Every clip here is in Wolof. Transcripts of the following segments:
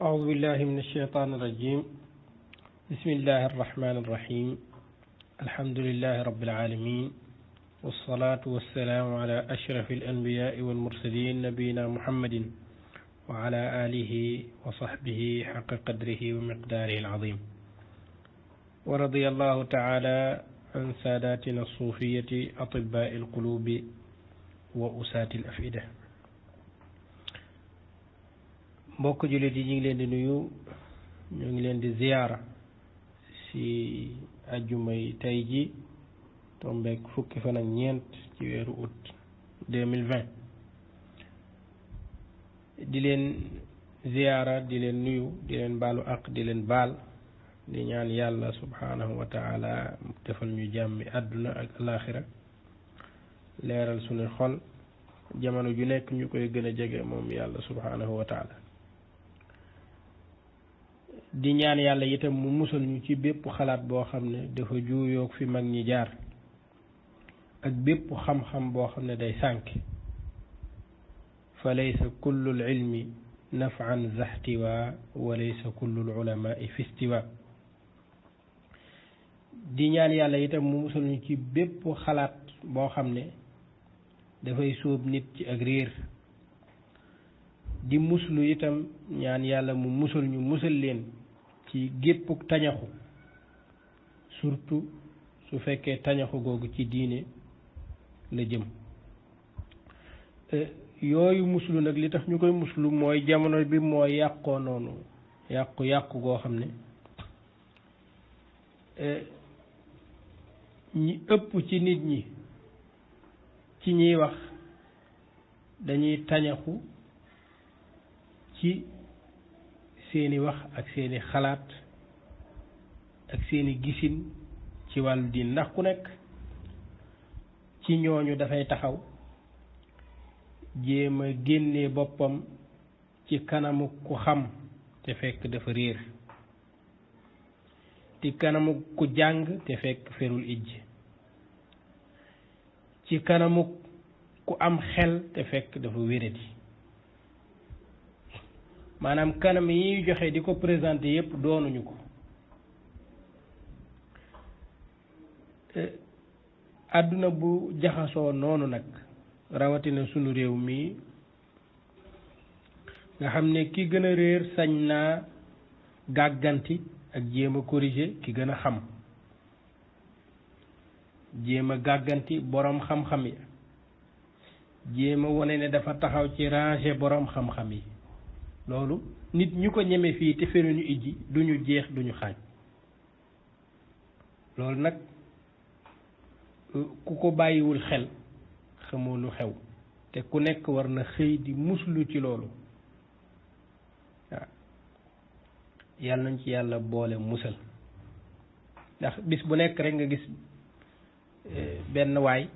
أعوذ بالله من الشيطان الرجيم. بسم الله الرحمن الرحيم. الحمد لله رب العالمين، والصلاة والسلام على أشرف الأنبياء والمرسلين نبينا محمد وعلى آله وصحبه حق قدره ومقداره العظيم. ورضي الله تعالى عن ساداتنا الصوفية أطباء القلوب وأساة الأفئدة. mbokk jullit yi ñu ngi leen di nuyu, ñu ngi leen di ziyaara ci ajjumay tey ji tombeek fukki fan ak ñeent ci weeru août 2020. di leen ziyaara, di leen nuyu, di leen baalu ak di leen baal, di ñaan yàlla subhanahu wa taala defal ñu jàmmi àdduna ak alaaxira, leeral suñu xol jamono ju nekk ñu koy gën a jege moom yàlla subhanahu wa taala. di ñaan yàlla itam mu musal ñu ci bépp xalaat boo xam ne dafa juuyoog fi mag ñi jaar, ak bépp xam-xam boo xam ne day sànk. fa laysa kullu l ilmi nafan zahtiwa wa laysa kullu l ulamai fi istiwa. di ñaan yàlla itam mu musal ñu ci bépp xalaat boo xam ne dafay sóob nit ci ak réer. di muslu itam ñaan yàlla mu musal ñu musal leen ci géppuk tañaxu, surtout su fekkee tañaxu googu ci diine la jëm. yooyu muslu nag li tax ñu koy muslu mooy jamono bi moo yàqoo noonu, yàqu goo xam ne ñi ëpp ci nit ñi ci ñiy wax dañuy tañaxu ci seeni wax ak seeni xalaat ak seeni gisin ci wàllu diin. ndax ku nekk ci ñooñu dafay taxaw jéem a génnee boppam ci kanamu ku xam te fekk dafa réer, ci kanamu ku jàng te fekk ferul ijj, ci kanamu ku am xel te fekk dafa wéradi. maanaam kanam yi ñuy joxe di ko présenté yépp doonuñu ko. àdduna bu jaxasoo noonu nag, rawatina sunu réew mi nga xam ne ki gën a réer sañ naa gàgganti ak jéem a corriger ki gën a xam, jéem a gàgganti boroom xam-xam yi, jéem a wone ne dafa taxaw ci ranger boroom xam-xam yi. loolu nit ñu ko ñeme fii te feruñu ijji duñu jeex duñu xaaj. loolu nag ku ko bàyyiwul xel xamoo lu xew, te ku nekk war na xëy di muslu ci loolu. waaw yàlla nañ ci yàlla boole musal. ndax bis bu nekk rek nga gis benn waay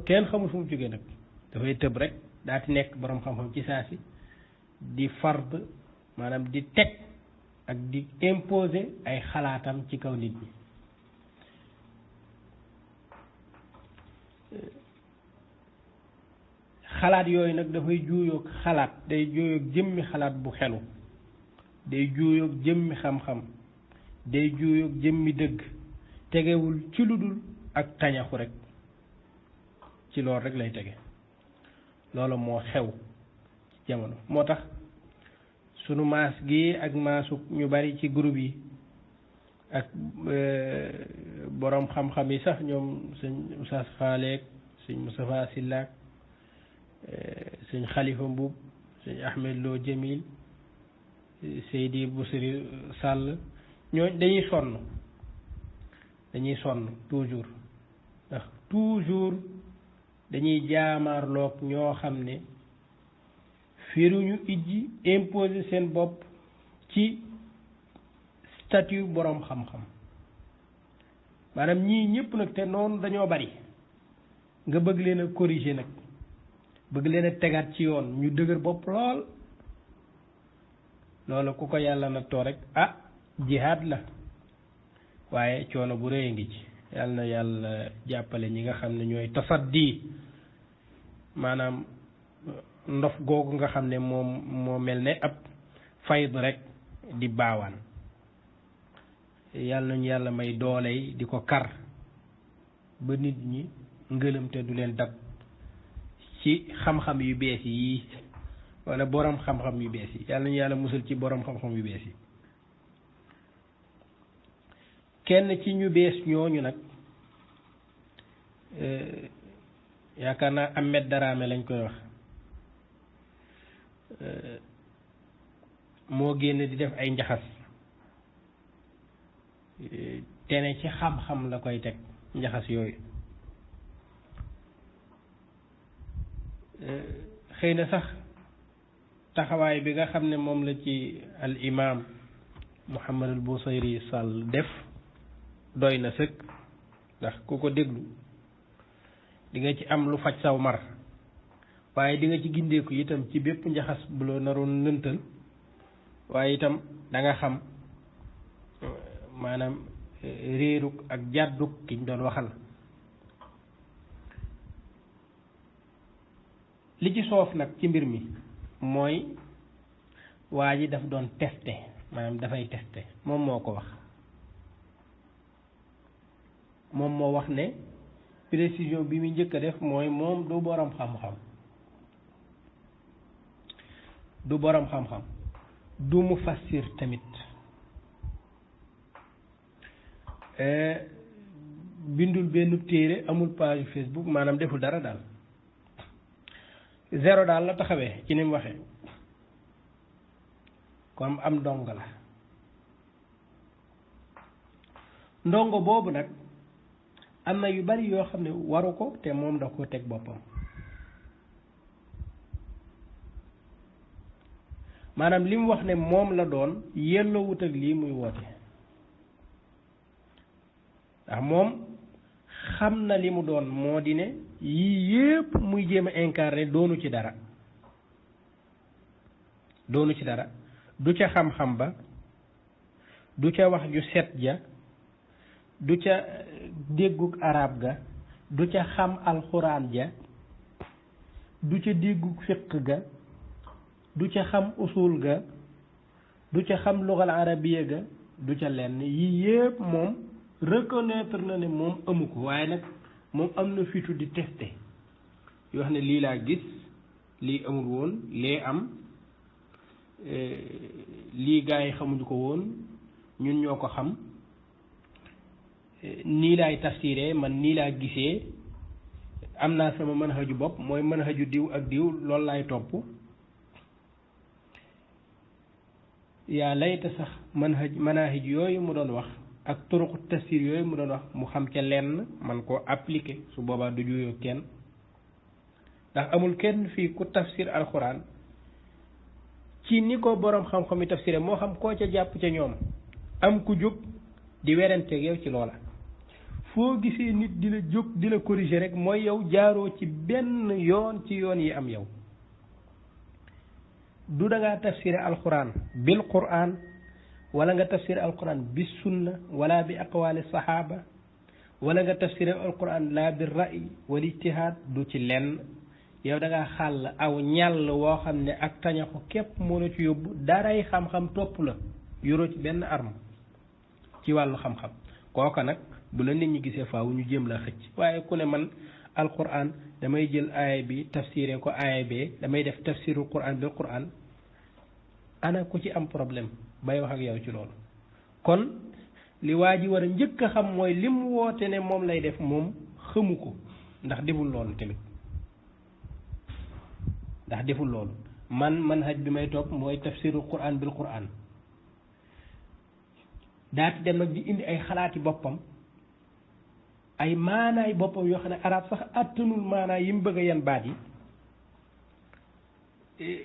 kenn xamul fu mu jógee nag dafay tëb rek daa ti nekk boroom xam-xam ci saa si di fard, maanaam di teg ak di imposer ay xalaatam ci kaw nit ñi. xalaat yooyu nag dafay juuyoog xalaat, day juuyoog jëmmi xalaat bu xelu, day juuyoog jëmmi xam-xam, day juuyoog jëmmi dëgg, tegewul ci lu dul ak tañaxu rek. ci loolu rek lay tege. loolu moo xew ci jamono. moo tax sunu maas gi ak maasu ñu bari ci groupe yi ak boroom xam-xam yi sax, ñoom sëñ Oustaz Faaleek, sëñ Moustapha Sillaak, sëñ Xalifa Mbub, sëñ Ahmed Lo Jamil, Seydi Busiri Sàll, ñooñ dañuy sonn toujours. ndax toujours dañuy jaamaarloog ñoo xam ne firuñu ijji imposer seen bopp ci statut boroom xam-xam. maanaam ñii ñëpp nag te noonu dañoo bari, nga bëgg leen a corriger nag, bëgg leen a tegaat ci yoon ñu dëgër bopp lool. loolu ku ko yàlla na too rek jihaad la, waaye coono bu rëy ngi ci. yàlla na yàlla jàppale ñi nga xam ne ñooy tasaddi, maanaam ndof googu nga xam ne moom moo mel ne ab fayd rek di baawaan yàlla nañu yàlla may dooley di ko kar ba nit ñi ngëlëm te du leen dab ci xam-xam yu bees yi wala borom xam-xam yu bees yi yàlla nañu yàlla musal ci borom xam-xam yu bees yi kenn ci ñu bees ñooñu nag yaakaar naa Ahmed Darame lañ koy wax moo génn di def ay njaxas te ne ci xam-xam la koy teg njaxas yooyu xëy na sax taxawaay bi nga xam ne moom la ci al imam Muhammad al Busayri Sall def doy na sëkk ndax ku ko déglu di nga ci am lu faj saw mar waaye di nga ci gindeeku itam ci bépp njaxas bu la naroon lëntal waaye itam da nga xam maanaam réeruk ak jàdduk ki ñu doon waxal li ci soof nag ci mbir mi mooy waa ji daf doon testé maanaam dafay testé moom moo ko wax moom moo wax ne précision bi muy njëkk a def mooy moom du borom xam-xam du borom xam-xam du mu fassir tamit bindul benn téere amul page Facebook maanaam deful dara daal zéro daal la taxawee ci ni mu waxee comme am ndongo la ndongo boobu nag am na yu bari yoo xam ne waru ko te moom da ko teg boppam maanaam li mu wax ne moom la doon yelloo wut ak lii muy woote ndax moom xam na li mu doon moo di ne yii yépp muy jéem a incarné doonu ci dara du ca xam-xam ba du ca wax ju set ja du ca dégguk arab ga du ca xam alxuraan ja du ca dégguk fiq ga du ca xam usul ga du ca xam lugal arabiya ga du ca lenn yii yépp moom reconnaître na ne moom amu ko waaye nag moom am na fitu di testé yoo xam ne lii laa gis lii amul woon lee am lii gaa yi xamuñu ko woon ñun ñoo ko xam nii laay tafsiree man nii laa gisee am naa sama manhaju bopp mooy manhaju diw ak diw loolu laay topp yaa layta sax manhaj yooyu mu doon wax ak turuqu tafsir yooyu mu doon wax mu xam ca lenn man koo appliquer su boobaa du juyoo kenn ndax amul kenn fii ku tafsir alxuraan ci ni ko boroom xam-xam yi tafsiré moo xam koo ca jàpp ca ñoom am ku jóg di weranteeg yow ci loola foo gisee nit di la jóg di la corriger rek mooy yow jaaroo ci benn yoon ci yoon yi am yow du da ngaa tafsiré alxuraan bil quraan wala nga tafsiré alxuraan bis sunna wala bi aqwaali saxaaba wala nga tafsiré alxuraan laa bi ra'y wal ijtihaad du ci lenn yow da ngaa xàll aw ñàll woo xam ne ak tañaxu képp moo la ci yóbbu daray xam-xam topp la yoroo ci benn arme ci wàllu xam-xam kooka nag bu la nit ñi gisee faaw ñu jéem la xëcc waaye ku ne man alquran damay jël aaya bi tafsiré ko aaya bee damay def tafsiru quran bil quran ana ku ci am problème bay wax ak yow ci loolu kon li waa ji war a njëkk a xam mooy lim woote ne moom lay def moom xamu ko ndax deful loolu tamit ndax deful loolu man manhaj bi may topp mooy tafsiru quran bil quran daati dem nag di indi ay xalaati boppam ay maanaay boppam yoo xam ne arab sax attanul maanaay yi mu bëgg a yan baat yi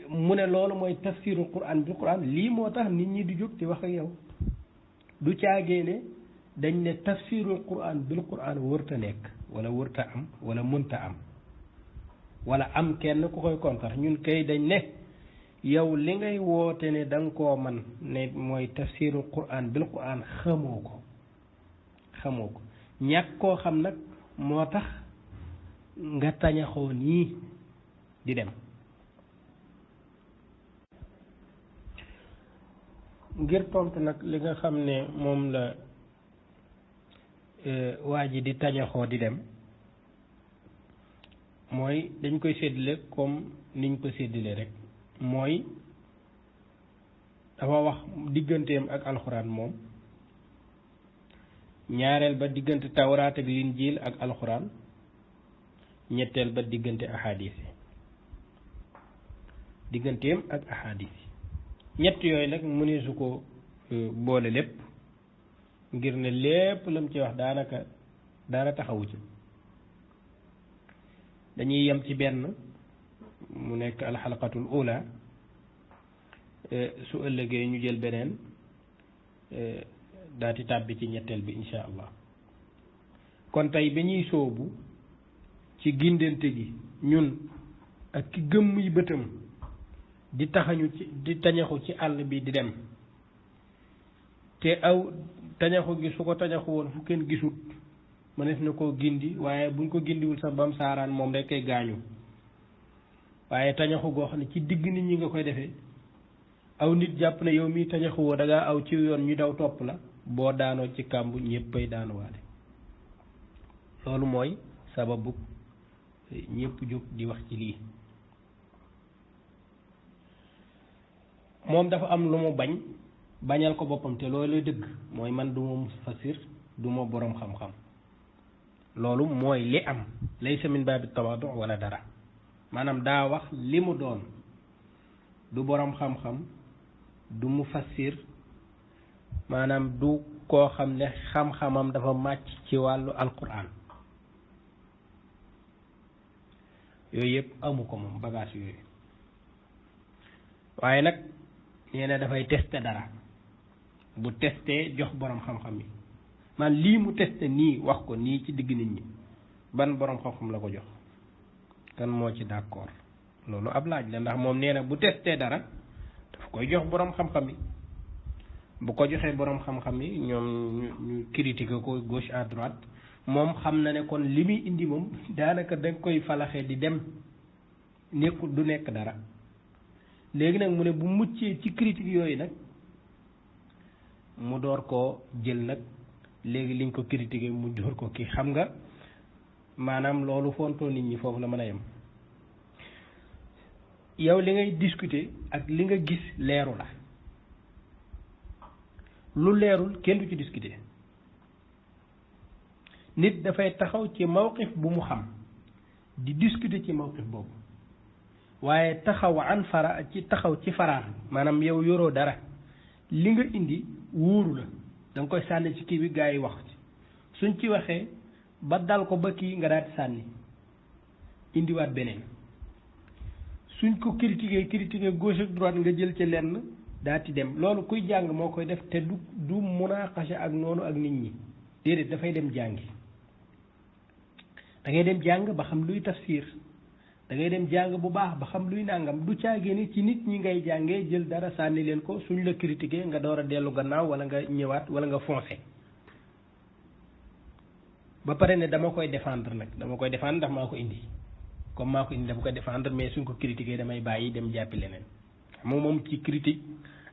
mu ne loolu mooy tafsiru quran bil quran lii moo tax nit ñi di jóg di wax ak yow du caagee ne dañ ne tafsiru quran bil quran wërta nekk wala wërta am wala mënta am wala am kenn ku koy kontar ñun kay dañ ne yow li ngay woote ne da nga koo man ne mooy tafsiru quran bil quran xamoo ko ñàkk koo xam nag moo tax nga tañaxoo nii di dem ngir tontu nag li nga xam ne moom la waa ji di tañaxoo di dem mooy dañ koy séddale comme niñ ko séddale rek mooy dafa wax digganteem ak alxuraan moom ñaareel ba diggante tawraat ak linjiil ak alxuraan ñetteel ba diggante ahadis yi digganteem ak ahadis yi ñett yooyu nag mënee su ko boole lépp ngir ne lépp lam ci wax daanaka daana taxawu ci dañuy yem ci benn mu nekk alxalqatul ula su ëllëgee ñu jël beneen daati tàbbi ci ñetteel bi insha allah kon tey ba ñuy soobu ci gindante gi ñun ak ki gëmm yi bëtam di tañaxu ci àll bi di dem te aw tañaxu gi su ko tañaxu woon fu kenn gisut mënees na koo gindi waaye buñ ko gindiwul sax bam saaraan moom rek kay gaañu waaye tañaxu goo xam ne ci digg nit ñi nga koy defee aw nit jàpp ne yow mii tañaxu woo da ngaa aw ci yoon ñu daw topp la boo daanoo ci kàmb ñëppay daanuwaale loolu mooy sababu ñëpp jóg di wax ci lii moom dafa am lu mu bañal ko boppam te loolu dëgg mooy man du ma mufassir du ma boroom xam-xam loolu mooy li am laysa min baabi tawaadu wala dara maanaam daa wax li mu doon du boroom xam-xam du mufassir maanaam du koo xam ne xam-xamam dafa màcc ci wàllu alquran yooyu yëpp amu ko moom bagage yooyu waaye nag nee na dafay tester dara bu testee jox boroom xam-xam yi man lii mu testé nii wax ko nii ci digg nit ñi ban boroom xam-xam la ko jox kan moo ci d'accord loolu ab laaj la ndax moom nee na bu testé dara daf koy jox boroom xam-xam yi bu ko joxee boroom xam-xam yi ñoom ñu critiquer ko gauche à droite moom xam na ne kon li muy indi moom daanaka da nga koy falaxee di dem nekkul du nekk dara léegi nag mu ne bu muccee ci critique yooyu nag mu door koo jël nag léegi liñ ko critiquer mu door ko kii xam nga maanaam loolu fontoo nit ñi foofu la mën a yem yow li ngay discuter ak li nga gis leeru la lu leerul kenn du ci discuter nit dafay taxaw ci mawqif bu mu xam di discuter ci mawqif boobu waaye taxaw an fara ci taxaw ci faraax maanaam yow yoroo dara li nga indi wóoru la da nga koy sànni ci kii bi gaa yi wax ci suñ ci waxee ba dal ko ba kii nga daal di sànni indiwaat beneen suñ ko critiquer gauche ak droite nga jël ca lenn daal di dem loolu kuy jàng moo koy def te du munaaxasa ak noonu ak nit ñi déedéet dafay dem jàngi da ngay dem jàng ba xam luy tafsir da ngay dem jàng bu baax ba xam luy nangam du caagee ni ci nit ñi ngay jàngee jël dara sànni leen ko suñ la critiquer nga door a dellu gannaaw wala nga ñëwaat wala nga foncé ba pare ne dama koy défendre nag dama koy défendre ndax maa ko indi comme maa ko indi dama koy défendre mais suñ ko critiquer damay bàyyi dem jàppi leneen moom ci critique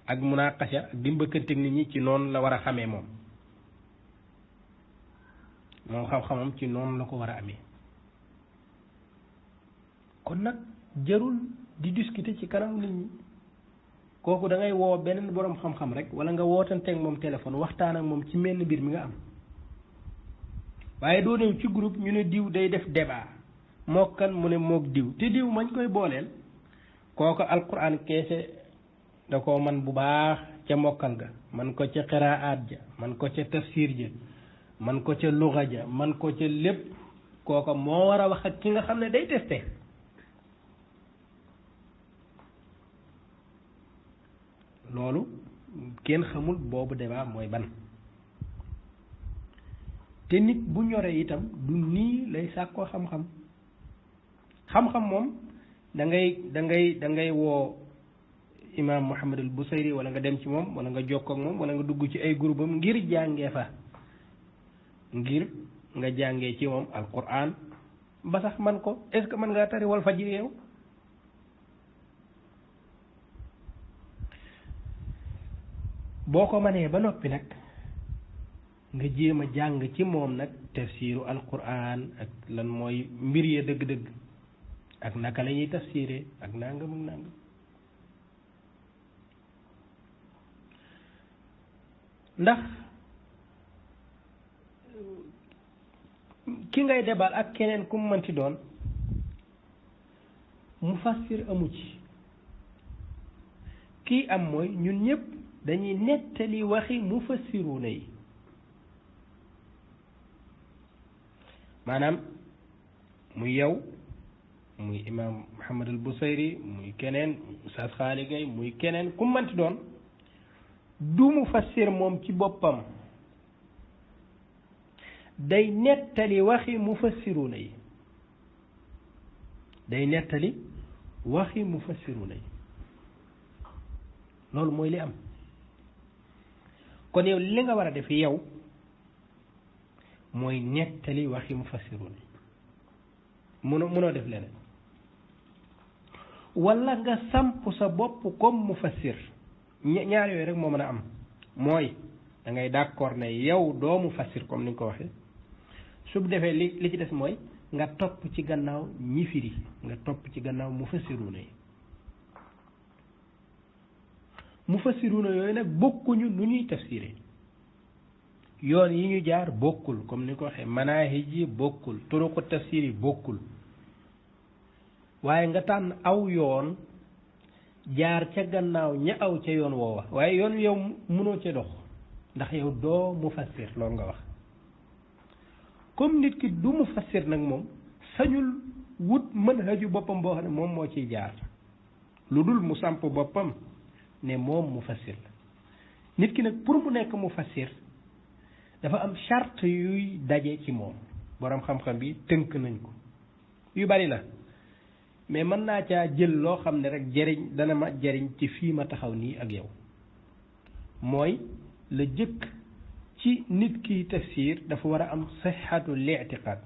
ak munaqasha ak dimbëkkanteeg nit ñi ci noonu la war a xamee moom xam-xamam ci noonu la ko war a amee kon nag jarul di discuter ci kanam nit ñi kooku da ngay woo beneen boroom xam-xam rek wala nga wootanteeg moom téléphone waxtaan ak moom ci menn mbir mi nga am waaye doo ñëw ci groupe ñu ne diw day def débat mokkan mu ne mook diw te diw mañ koy booleel kooku alquran keese da ko man bu baax ca mokkal ga man ko ca qiraat ja man ko ca tafsir ja man ko ca luga ja man ko ca lépp kooka moo war a wax ak ki nga xam ne day testé loolu kenn xamul boobu débat mooy ban te nit bu ñoree itam du nii lay sàkkoo xam-xam xam-xam moom da ngay woo imaam Muhammad al Busayri wala nga dem ci moom wala nga jokkoo ak moom wala nga dugg ci ay groupe am ngir jàngee fa ngir nga jàngee ci moom alquran ba sax man ko est-ce que mën ngaa tari wal fajri yow boo ko mënee ba noppi nag nga jéem a jàng ci moom nag tafsiru alquran ak lan mooy mbir ya dëgg-dëgg ak naka la ñuy tafsiree ak nangam ak nangam ndax ki ngay debal ak keneen ku mu mënti doon mufassir amu ci kii am mooy ñun ñëpp dañuy nettali waxi mufassiruna yi maanaam muy yow muy imam Muhammad al Busayri muy keneen Oustaz Xaali Gay muy keneen ku mu mënti doon du mufassir moom ci boppam day nettali waxi mufassiruna yi day nettali waxi mufassiruna yi loolu mooy li am kon yow li nga war a def yow mooy nettali waxi mufassiruna yi mënoo def leneen wala nga samp sa bopp comme mufassir ñaar yooyu rek moo mën a am mooy da ngay d'accord ne yow doo mufassir comme ni nga ko waxee su defee li ci des mooy nga topp ci gannaaw ñi firi nga topp ci gannaaw mufassiruna yi mufassiruna yooyu nag bokkuñu nu ñuy tafsiré yoon yi ñu jaar bokkul comme ni ko waxee manaahij yi bokkul turuqu tafsir yi bokkul waaye nga tànn aw yoon jaar ca gannaaw ña aw ca yoon woowa waaye yoon yow mënoo ca dox ndax yow doo mufassir loolu nga wax comme nit ki du mufassir nag moom sañul wut manhaju boppam boo xam ne moom moo ciy jaar lu dul mu samp boppam ne moom mufassir la nit ki nag pour mu nekk mufassir dafa am charte yuy daje ci moom boroom xam-xam bi tënk nañ ko yu bari la mais mën naa caa jël loo xam ne rek jëriñ dana ma jëriñ ci fii ma taxaw nii ak yow mooy la jëkk ci nit ki tafsir dafa war a am sihhatu li'tiqad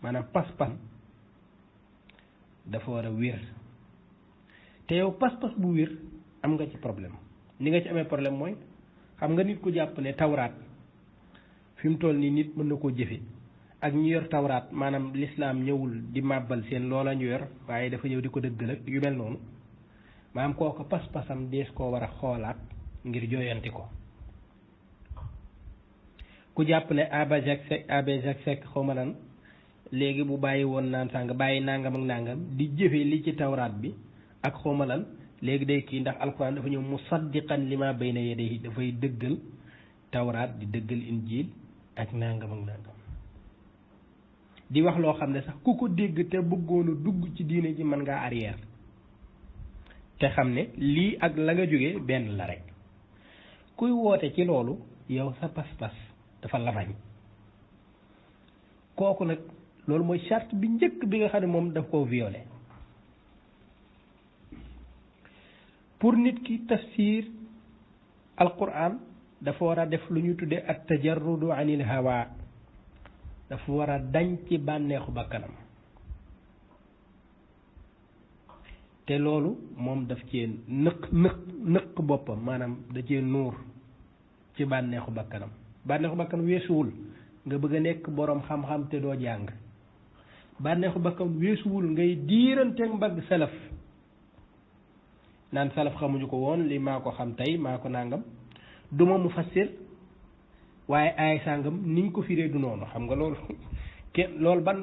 maanaam pas-pas dafa war a wér te yow pas-pas bu wér am nga ci problème ni nga ci amee problème mooy xam nga nit ku jàpp ne tawraat fi mu toll nii nit mën na koo jëfe ak ñu yor tawraat maanaam lislaam ñëwul di màbbal seen loola ñu yor waaye dafa ñëw di ko dëggal ak yu mel noonu maanaam kooku pas-pasam dees koo war a xoolaat ngir jooyanti ko ku jàpp ne Jacques Seck xaw ma lan léegi bu bàyyi woon naan sàng bàyyi nangam ak nangam di jëfe li ci tawraat bi ak xaw ma lan léegi day kii ndax alquran dafa ñëw musaddiqan lima bayna yadayhi dafay dëggal tawraat di dëggal injil ak nangam ak nangam di wax loo xam ne sax ku ko dégg te bëggoon a dugg ci diine ji mën ngaa arrière te xam ne lii ak la nga jógee benn la rek kuy woote ci loolu yow sa pas-pas dafa lafañ kooku nag loolu mooy charte bi njëkk bi nga xam ne moom daf koo violé pour nit ki tafsir alquran dafa war a def lu ñu tuddee at tajarrudu anil hawa dafa war a dañ ci bànneexu bakkanam te loolu moom daf cee nëq boppam maanaam da cee nuur ci bànneexu bakkanam bànneexu bakkan weesuwul nga bëgg a nekk boroom xam-xam te doo jàng bànneexu bakkan weesuwul ngay diiranteeg mbagg salaf naan salaf xamuñu ko woon li maa ko xam tey maa ko nangam duma mufassir waaye ay sàngam niñ ko firee du noonu xam nga loolu kenn loolu ban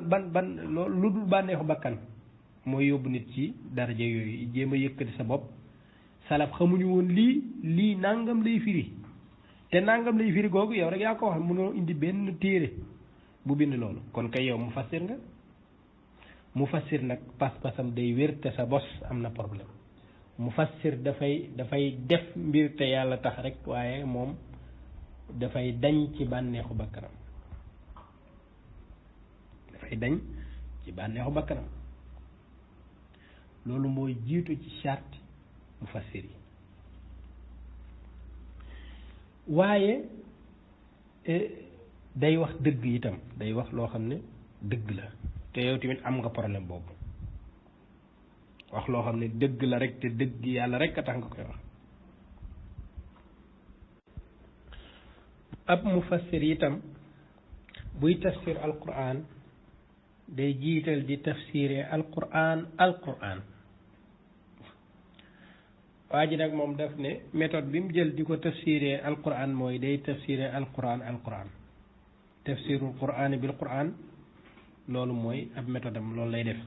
loolu lu dul bànneexu bakkan mooy yóbbu nit ci daraja yooyu jéem a yëkkati sa bopp salaf xamuñu woon lii nangam lay firi te nangam lay firi googu yow rek yaa ko wax mënoo indi benn téere bu bind loolu kon kay yow mufassir nga mufassir nag pas-pasam day wér te sa bos am na problème mufassir dafay def mbir te yàlla tax rek waaye moom dafay dañ ci bànneexu bakkanam loolu mooy jiitu ci charte mufassir yi waaye day wax dëgg itam day wax loo xam ne dëgg la te yow tamit am nga problème boobu wax loo xam ne dëgg la rek te dëgg yàlla rek a tax nga koy wax ab mufassir itam buy tafsir alquran day jiital di tafsiree alquran waa ji nag moom daf ne méthode bi mu jël di ko tafsiree alquran mooy day tafsiree alquran tafsirul quran bil quran loolu mooy ab méthode am loolu lay def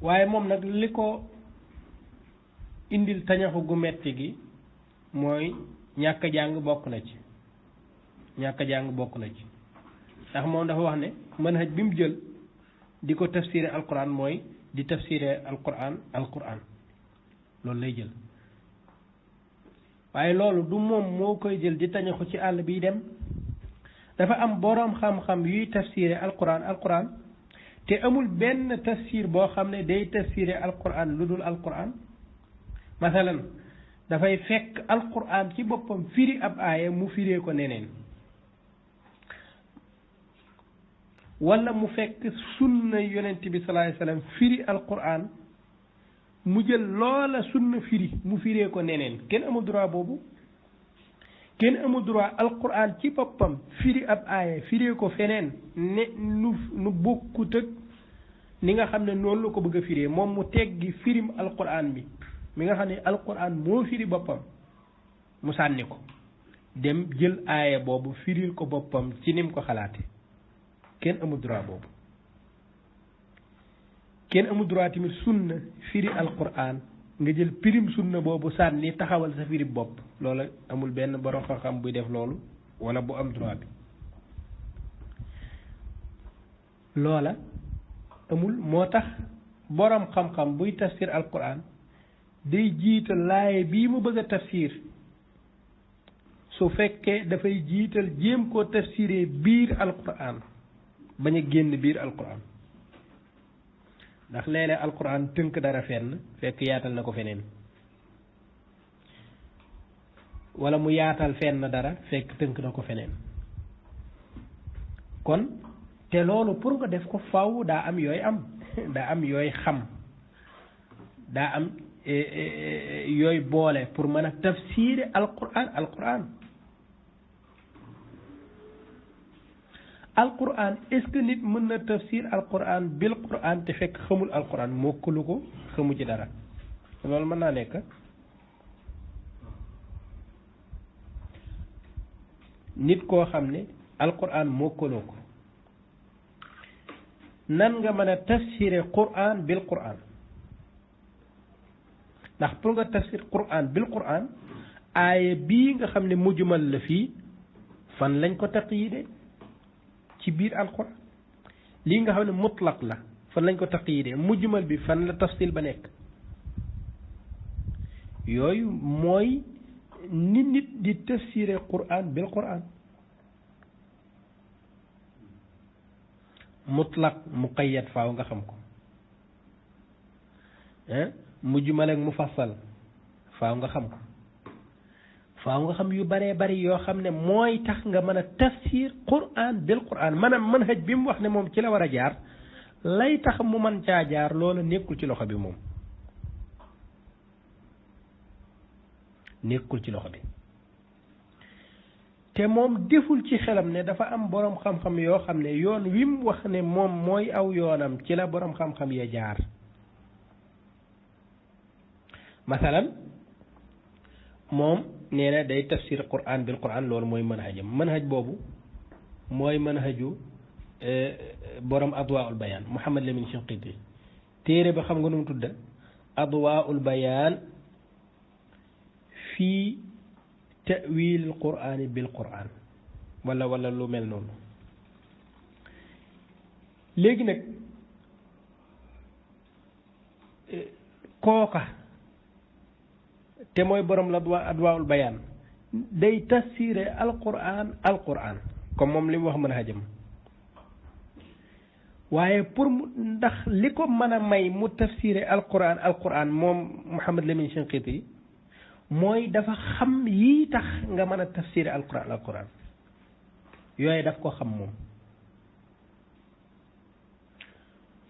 waaye moom nag li ko indil tañaxu gu metti gi mooy ñàkk jàng bokk na ci ndax moom dafa wax ne manhaj bi mu jël di ko tafsiré alquran mooy di tafsiré alquran loolu lay jël waaye loolu du moom moo koy jël di tañaxu ci àll biy dem dafa am boroom xam-xam yuy tafsiré alquran te amul benn tafsir boo xam ne day tafsiré alquran lu dul alquran masalan dafay fekk alquran ci boppam firi ab aaya mu firee ko neneen wala mu fekk sunna yonent bi sallallahu alayhi wasallam firi alquran mu jël loola sunna firi mu firee ko neneen kenn amul droit boobu kenn amul droit alquran ci boppam firi ab aaya firee ko feneen ne nu bokkut ak ni nga xam ne noonu la ko bëgg a firee moom mu teggi firim alquran bi mi nga xam ne alquran moo firi boppam mu sànni ko dem jël aaya boobu firil ko boppam ci nim ko xalaate kenn amul droit boobu kenn amul droit tamit sunna firi alquran nga jël pirim sunna boobu sànni taxawal sa firi bopp loola amul benn borom xam-xam buy def loolu wala bu am droit bi loola amul moo tax borom xam-xam buy tafsir alquran day jiital laaye bii mu bëgg a tafsir su fekkee dafay jiital jéem koo tafsiree biir alquran bañ a génn biir alquran ndax léeg-léeg alquran tënk dara fenn fekk yaatal na ko feneen wala mu yaatal fenn dara fekk tënk na ko feneen kon te loolu pour nga def ko faw daa am yooy xam daa am yooyu boole pour mën a tafsir alquran est-ce que nit mën na tafsir alquran bil quran te fekk xamul alquran mokkalu ko xamu ci dara loolu mën naa nekk nit koo xam ne alquran mokkaloo ko nan nga mën a tafsire quran bil quran ndax pour nga tafsir quran bil quran aaya bii nga xam ne mujmal la fii fan lañ ko taqyide ci biir alquran lii nga xam ne mutlaq la fan lañ ko taqyide mujmal bi fan la tafsil ba nekk yooyu mooy nit di tafsire quran bil quran mutlaq muqayyad faaw nga xam ko mujmal ak mufassal faaw nga xam ko faaw nga xam yu baree bari yoo xam ne mooy tax nga mën a tafsir quran bil quran maanaam manhaj bi mu wax ne moom ci la war a jaar lay tax mu mën caa jaar loola nekkul ci loxo bi moom nekkul ci loxo bi te moom deful ci xelam ne dafa am boroom xam-xam yoo xam ne yoon wi mu wax ne moom mooy aw yoonam ci la boroom xam-xam ya jaar masalan moom nee na day tafsir quran bil quran loolu mooy manhajam manhaj boobu mooy manhaju borom adwaul bayaan Muhammad Lamin Shinqiti téere ba xam nga nu mu tudda adwaul bayaan fii ta'wil qur'ani bil quran wala lu mel noonu léegi nag kooka te mooy borom la adwaul bayaan day tafsiré alquran comme moom li mu wax mën a xajam waaye pour mu ndax li ko mën a may mu tafsiré alquran moom Muhammad Lamin Shinqiti mooy dafa xam yii tax nga mën a tafsiré alquran yooyu daf ko xam moom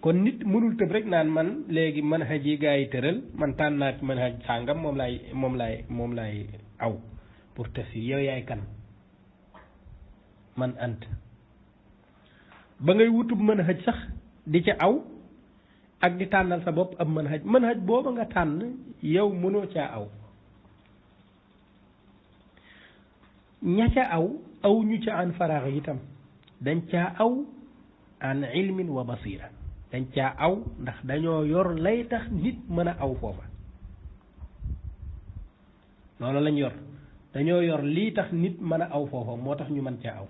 kon nit mënul tëb rek naan man léegi manhaj yi gaa yi tëral man tànn naa ci manhaj sàngam moom laay aw pour tafsir yow yaay kan man ant ba ngay wutub manhaj sax di ca aw ak di tànnal sa bopp ab manhaj booba nga tànn yow mënoo caa aw ña ca aw ñu ca an faraax itam dañ caa aw an ilmin wa basira dañ caa aw ndax dañoo yor lay tax nit mën a aw foofa loolu lañ yor dañoo yor lii tax nit mën a aw foofa moo tax ñu mën caa aw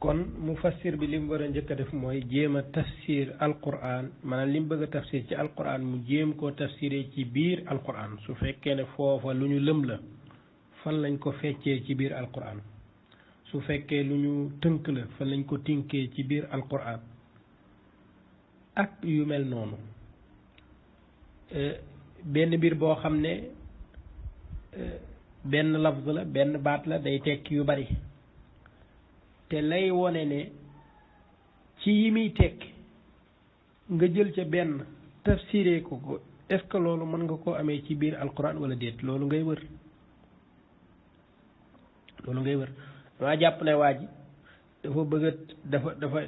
kon mufassir bi li mu war a njëkk a def mooy jéem a tafsir alquran maanaam li mu bëgg a tafsir ci alquran mu jéem koo tafsiree ci biir alquran su fekkee ne foofa lu ñu lëm la fan lañ ko feccee ci biir alquran su fekkee lu ñu tënk la fan lañ ko tinkee ci biir alquran ak yu mel noonu benn mbir boo xam ne benn lafz la benn baat la day tekki yu bari te lay wone ne ci yi muy tekki nga jël ca benn tafsiree ko est-ce que loolu mën nga koo amee ci biir alquran wala déet loolu ngay wër dama jàpp ne waa ji dafa bëgg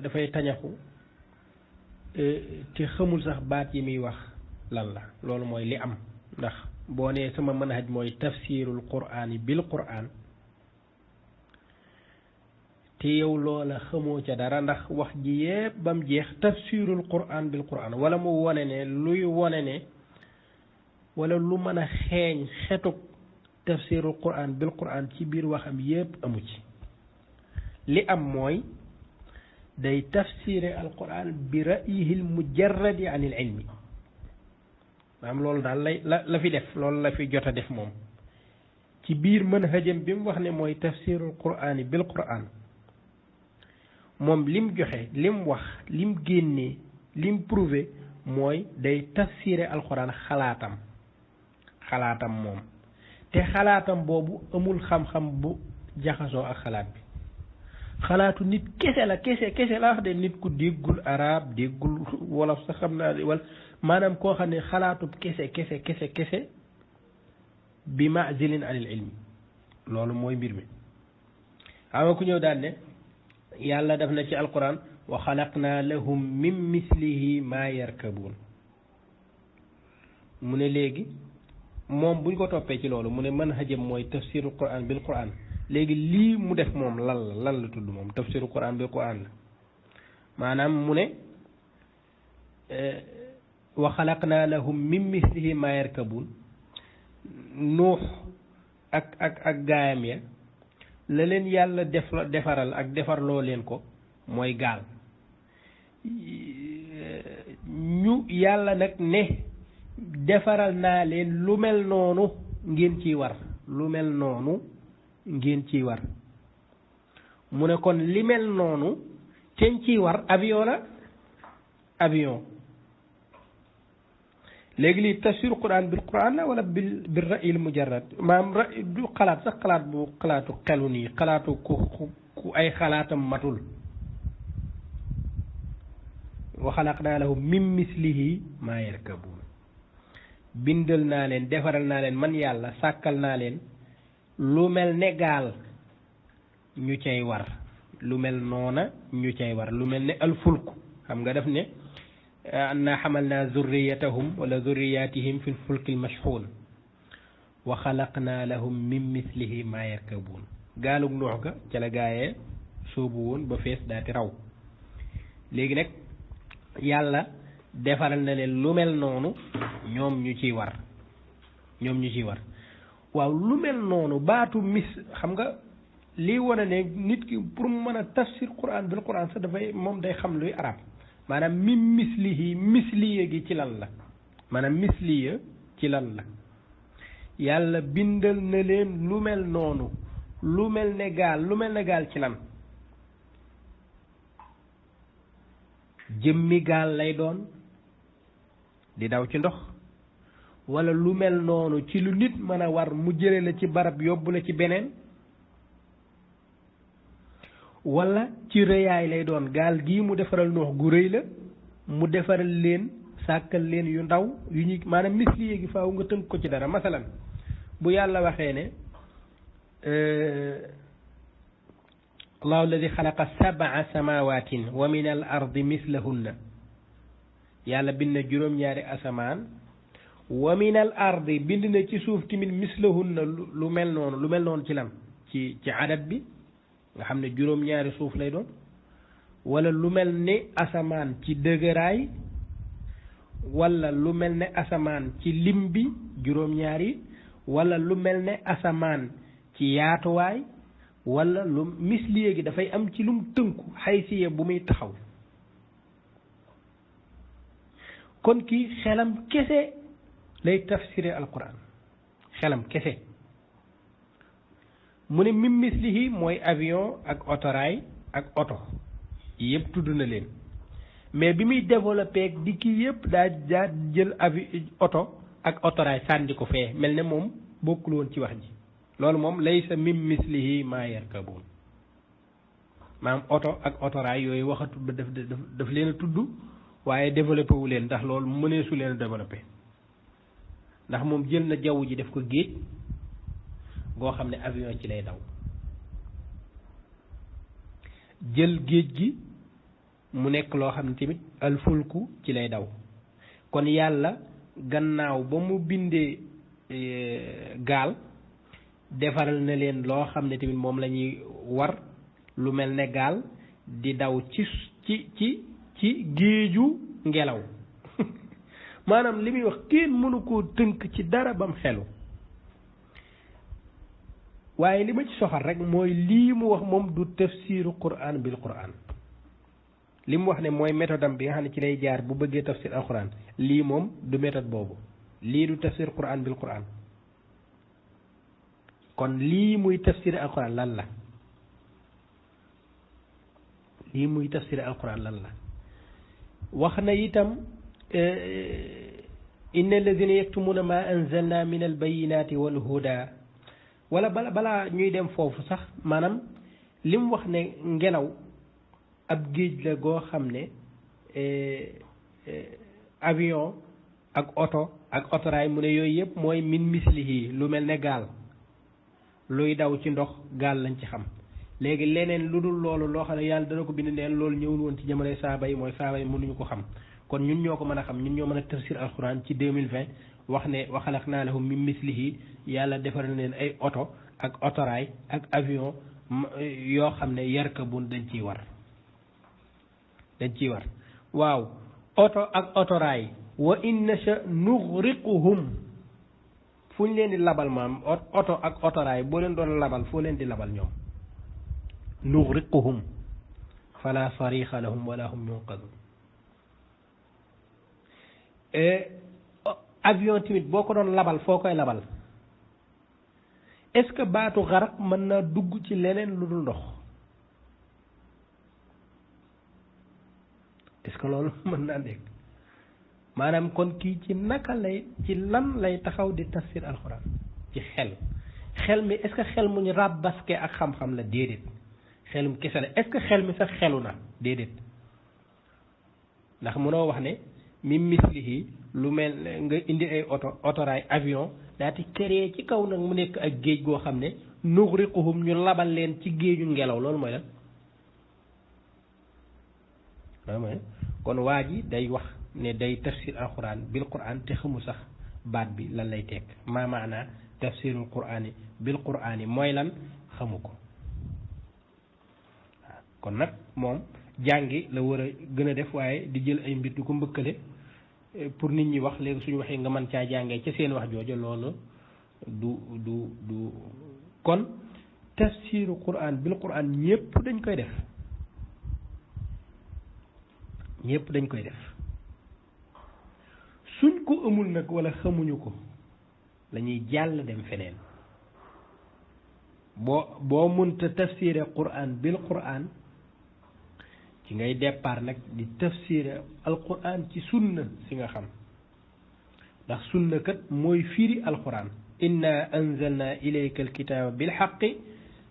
dafay tañaxu te xamul sax baat yi muy wax lan la loolu mooy li am ndax boo nee sama manhaj mooy tafsirul qur'an yi bil qur'an te yow loola xamoo ca dara ndax wax ji yépp bam jeex tafsirul qur'an bil qur'an wala mu wone ne luy wone ne wala lu mën a xeeñ xetuk tafsirul qur'an bil qur'an ci biir waxam yépp amu ci li am mooy day tafsire al qur'an bi ra'yihi al mujarradi an al ilmi maanaam loolu daal la fi def loolu la fi jot a def moom ci biir manhajam bi mu wax ne mooy tafsirul qur'an bil qur'an moom lim joxe lim wax lim génnee lim prouvé mooy day tafsire alquran xalaatam moom te xalaatam boobu amul xam-xam bu jaxasoo ak xalaat bi xalaatu nit kese la wax de nit ku déggul arab déggul wolof sax xam naa wala maanaam koo xam ne xalaatub kese bi ma'zilin anil ilmi loolu mooy mbir mi xam nga ku ñëw daan ne yàlla def na ci alquran wa xalaqna lahum min mislihi ma yarkabuun mu ne léegi moom buñ ko toppee ci loolu mu ne manhajam mooy tafsirul quran bil quran léegi lii mu def moom lan la tudd moom tafsirul quran bil quran la maanaam mu ne wa xalaqna lahum min mislihi ma yarkabuun nuux ak gaayam ya la leen yàlla defaral ak defarloo leen ko mooy gaal ñu yàlla nag ne defaral naa leen lu mel noonu ngeen ciy war mu ne kon li mel noonu teñ ciy war avion léegi lii tafsir quran bil quran la wala bil ra'yil mujarrad maam du xalaat sax xalaatu xelu nii xalaatu ku ay xalaatam matul wa xalaqnaa lahum min mislihi maa yarkabuun bindal naa leen defaral naa leen man yàlla sàkkal naa leen lu mel ne gaal ñu cay war lu mel noona ñu cay war lu mel ne alfulk xam nga def ne anna xamalna zurriyatahum wala zurriyatihim fi lfulki almashxuun wa xalaqna lahum min mislihi ma yarkabuun gaalug noox ga ca la gaayee soobu woon ba fees daati raw léegi nag yàlla defaral na leen lu mel noonu ñoom ñu ciy war waaw lu mel noonu baatu xam nga lii wane ne nit ki pour mu mën a tafsir quran bil quran sax dafay moom day xam luy arab maanaam min misliya gi ci lan la maanaam misliya ci lan la yàlla bindal na leen lu mel noonu lu mel ne gaal ci lan jëmmi gaal lay doon di daw ci ndox wala lu mel noonu ci lu nit mën a war mu jële la ci barab yóbbu la ci beneen wala ci rëyaay lay doon gaal gii mu defaral noox gu rëy la mu defaral leen sàkkal leen yu ndaw yu ñu maanaam misli gi faaw nga tënk ko ci dara masalan bu yàlla waxee ne allahu alladi xalaqa sab'a samawatin wa min al ardi mislahunna yàlla bind na juróom-ñaari asamaan wa min al ardi bind na ci suuf tamit mislahunna lu mel noonu ci lan ci adat bi nga xam ne juróom-ñaari suuf lay doon wala lu mel ni asamaan ci dëgëraay wala lu mel ne asamaan ci lim bi juróom-ñaari wala lu mel ne asamaan ci yaatuwaay wala lu misliye gi dafay am ci lum tënku xaysiya bu muy taxaw kon kii xelam kese lay tafsiré alquran xelam kese mu ne mim mislihi mooy avion ak otoraay ak oto yëpp tudd na leen mais bi muy développé ak di kii yëpp daa jël oto ak otoraay sànni ko fee mel ne moom bokkul woon ci wax ji loolu moom laysa mim mislihi maa yarkabuun maam oto ak otoraay yooyu waxatu ba daf leen a tudd waaye développé wu leen ndax loolu mëneesu leen a développé ndax moom jël na jaww ji def ko géej goo xam ne avion ci lay daw jël géej gi mu nekk loo xam ne tamit alfulku ci lay daw kon yàlla gannaaw ba mu bindee gaal defaral na leen loo xam ne tamit moom la ñuy war lu mel ne gaal di daw ci géeju ngelaw maanaam li muy wax kenn mënu koo tënk ci dara bam xelu waaye li ma ci soxal rek mooy lii mu wax moom du tafsiru quran bil quran li mu wax ne mooy méthode am bi nga xam ne ci lay jaar bu bëggee tafsir al quran lii moom du méthode boobu lii du tafsir quran bil quran kon lii muy tafsir al quran lan la lii muy tafsir al quran lan la wax na itam inna alladina yaktumuna ma anzalna min albayinati walhuda wala balaa ñuy dem foofu sax maanaam li mu wax ne ngelaw ab géej la goo xam ne avion ak oto ak otoraay mu ne yooyu yëpp mooy min mislihi lu mel ne gaal luy daw ci ndox gaal lañ ci xam léegi leneen lu dul loolu loo xam ne yàlla dana ko bind neen loolu ñëwul woon ci jamonoy saaba yi mooy saaba yi mënuñu ko xam kon ñun ñoo ko mën a xam ñun ñoo mën a tafsir alquran ci 2020 wax ne wa xalaqnaa lahum min mislihi yàlla defar na leen ay oto ak otoraay ak avion yoo xam ne yarkabun dañ ciy war waaw oto ak otoraay wa in nasha nughriquhum fu ñu leen di labal maam oto ak otoraay boo leen doon labal foo leen di labal ñoom nughriquhum fala sarixa lahum wala hum yunqadun avion tamit boo ko doon labal foo koy labal est-ce que baatu xaraq mën naa dugg ci leneen lu dul ndox est-ce que loolu mën naa dégg maanaam kon kii ci naka lay ci lan lay taxaw di tafsir alxuraan ci xel mi est-ce que xel mu ñu ràbbaske ak xam-xam la déedéet xelum kese la est-ce que xel mi sax xelu na déedéet ndax mënoo wax ne mi mislihi lu mel nga indi ay otoraay avion daati créé ci kaw nag mu nekk ak géej goo xam ne nughriquhum ñu labal leen ci géeju ngelaw loolu mooy lan kon waa ji day wax ne day tafsir alquran bil quran te xamul sax baat bi lan lay tekk maa maana tafsirul qurani bil qurani mooy lan xamu ko waaw kon nag moom jàngi la war a gën a def waaye di jël ay mbir du ko mbëkkale pour nit ñi wax léegi suñu waxee nga mën caa jàngee ca seen wax jooju loolu du kon tafsiru quran bil quran ñëpp dañ koy def suñ ko amul nag wala xamuñu ko lañuy jàll dem feneen boo mënta tafsire quran bil quran ci ngay départ nag di tafsir alquran ci sunna si nga xam ndax sunna kat mooy firi alquran inna anzalna ilayka alkitaba bilxaqi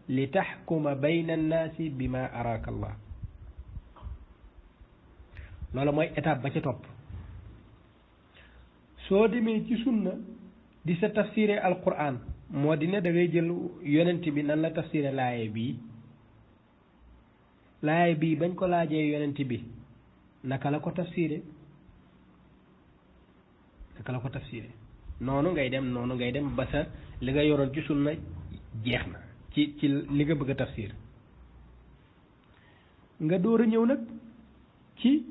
li taxkuma bayna annaasi bima araka allah loolu mooy étape ba ca topp soo demee ci sunna di sa tafsiré alquran moo di ne da ngay jël yonent bi nan la tafsiré laaye bii bañ ko laajee yonent bi naka la ko tafsiré noonu ngay dem ba sa li nga yoroon ci sunna jeex na ci li nga bëgg a tafsir nga door a ñëw nag ci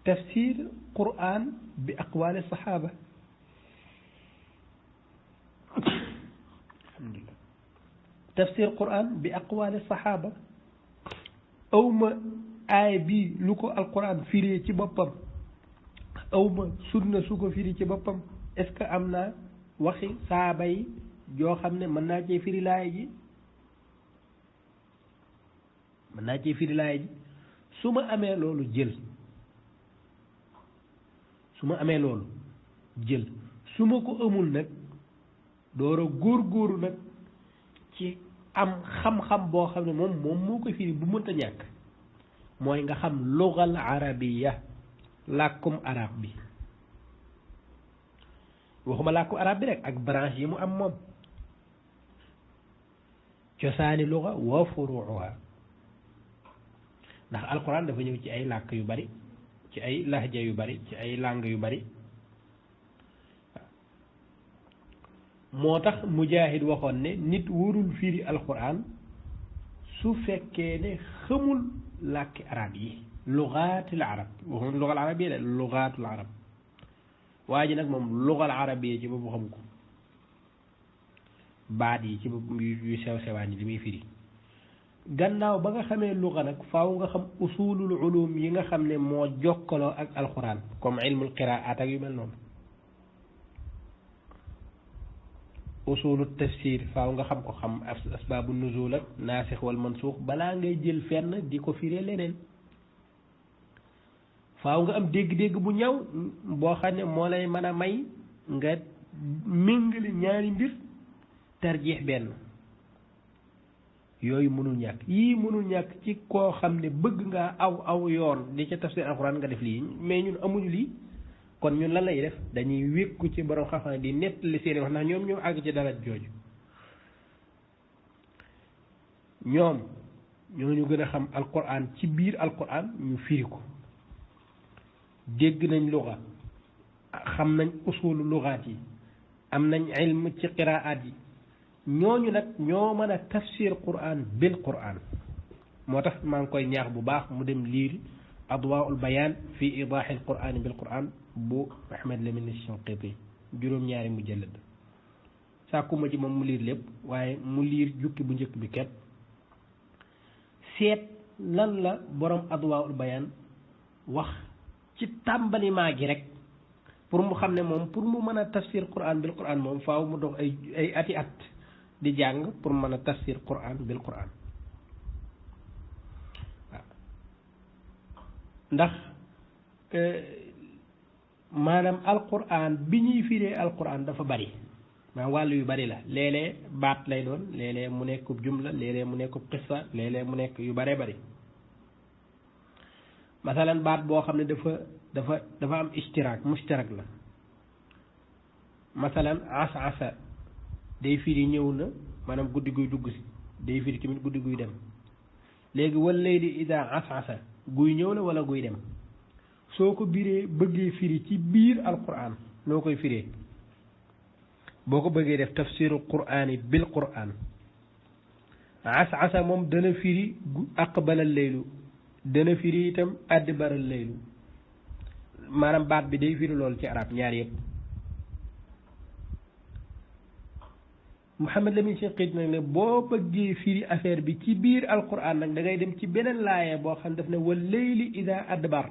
tafsir quran bi aqwali sahaba alhamdulillah tafsir quran bi aqwali sahaba awma aay bi lu ko alquran firee ci boppam awma sunna su ko firi ci boppam est-ce que am naa waxi saaba yi joo xam ne mën naa cee firi laay ji su ma amee loolu jël su ma ko amul nag door a góor nag ci am xam-xam boo xam ne moom moo ko firi bu mënta ñàkk mooy nga xam lugal arabiya làkkum arab bi waxuma làkkum arab bi rek ak branche yi mu am moom cosaani luga wa furuuha ndax alquran dafa ñëw ci ay làkk yu bari ci ay lahja yu bari ci ay langue yu bari moo tax Mujaahid waxoon ne nit warul firi alquran su fekkee ne xamul làkki arab yi lugaatil arab waxum lugal arab yi de lugaatul arab waa ji nag moom lugal arab yi ci boobu xam ko baat yi ci boobu yu sew sewaan yi li muy firi gannaaw ba nga xamee luga nag faaw nga xam usulul ulum yi nga xam ne moo jokkaloo ak alquran comme ilmul qiraat ak yu mel noonu usulul tafsir faaw nga xam ko xam asbaabu nuzul ak naasix wal mansuux balaa ngay jël fenn di ko firee leneen faaw nga am dégg-dégg bu ñaw boo xam ne moo lay mën a may nga méngale ñaari mbir tarjiix benn yooyu mënul ñàkk yii mënul ñàkk ci koo xam ne bëgg ngaa aw yoon di ca tafsir alxuraan nga def lii mais ñun amuñu lii kon ñun lan lay def dañuy wékku ci borom xam-xam di nettali seeni wax ndax ñoom ñoo àgg ci dara jooju ñoom ñoo ñu gën a xam alquran ci biir alquran ñu firi ko dégg nañ luga xam nañ usulu lugaat yi am nañ ilm ci qiraat yi ñooñu nag ñoo mën a tafsir quran bil quran moo tax maa ngi koy ñaax bu baax mu dem liir adwaul bayaan fi idaahi al quran bil quran bu Ahmad Lamin Shinqiti juróom-ñaari mujallad sàkkuma ci moom mu liir lépp waaye mu liir jukki bu njëkk bi képp seet lan la borom adwaul bayaan wax ci tàmbalimaa gi rek pour mu xam ne moom pour mu mën a tafsir quran bil quran moom faaw mu dox ay ati at di jàng pour mën a tafsir quran bil quran waaw ndax maanaam alquran bi ñuy firee alquran dafa bari maanaam wàll yu bari la léeg-léeg baat lay doon léeg-léeg mu nekkub jumla léeg-léeg mu nekkub qissa léeg-léeg mu nekk yu baree bari masalan baat boo xam ne dafa am ishtiraak mushtarak la masalan asa day firi ñëw na maanaam guddi guy dugg si day firi tamit guddi guy dem léegi wal layli ida asa guy ñëw la wala guy dem soo ko bëggee firi ci biir alquran noo koy firee boo ko bëggee def tafsiru qur'ani bil quran asa moom dana firi aqbalal laylu dana firi itam adbaral laylu maanaam baat bi day firi loolu ci arab ñaar yëpp Muhammad Lamin Shinqiti nag ne boo bëggee firi affaire bi ci biir alquran nag da ngay dem ci beneen laaye boo xam daf ne wal layli ida adbar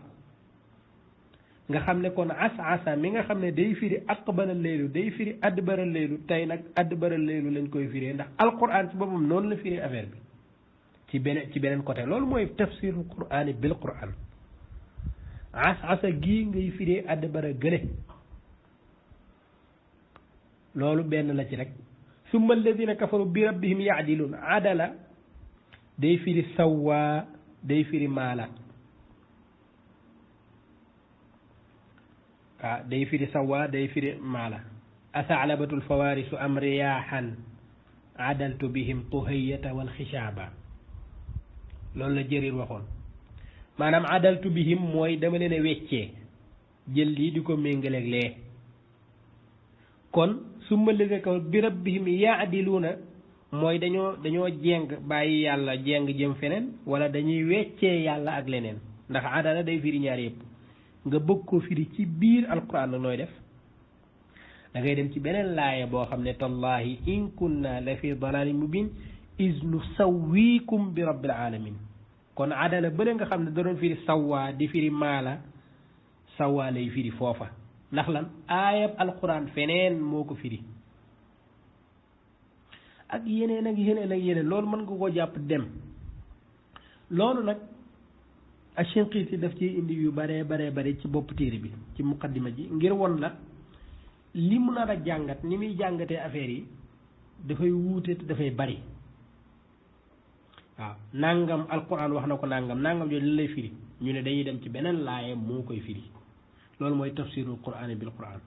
nga xam ne kon asa mi nga xam ne day firi aqbalal laylu day firi adbaral laylu tey nag adbaral laylu lañ koy firee ndax alquran ci boppam noonu la firi affaire bi ci beneen côté loolu mooy tafsirul qur'ani bil qur'an asa gii ngay firee adbara gële loolu benn la ci rek summa alladina kafaru bi rabbihim yaadilun adala day firi sawwa day firi maala day firi sawa day firi maala asalabatul fawarisu am riyaaxan adaltu bihim tuhayata wal xisaaba loolu la jërir waxoon maanaam adaltu bihim mooy dama leen a weccee jël lii di ko méngaleeg lee kon su ma lëse ko bi rabbihim yaadiluuna mooy dañoo jeng bàyyi yàlla jeng jëm feneen wala dañuy weccee yàlla ak leneen ndax adala day firi ñaar yëpp nga bëgg ko firi ci biir alquran la nooy def da ngay dem ci beneen laaya boo xam ne tallahi in kunna la fi dalalin mubin is nu sawwikum bi rabbil alamin kon adala bële nga xam ne da doon firi sawwa di firi maala sawwa lay firi foofa ndax lan aayab alquran feneen moo ko firi ak yeneen ak yeneen ak yeneen loolu mën nga koo jàpp dem loolu nag Ashinqiiti daf ci indi yu bare ci bopp téere bi ci muqaddima ji ngir won la li mu nar a jàngat ni muy jàngatee affaire yi dafay wuute te dafay bari waaw nangam alquran wax na ko nangam jooju lan lay firi ñu ne dañuy dem ci beneen laaye moo koy firi loolu mooy tafsirul qur'ani bil qur'an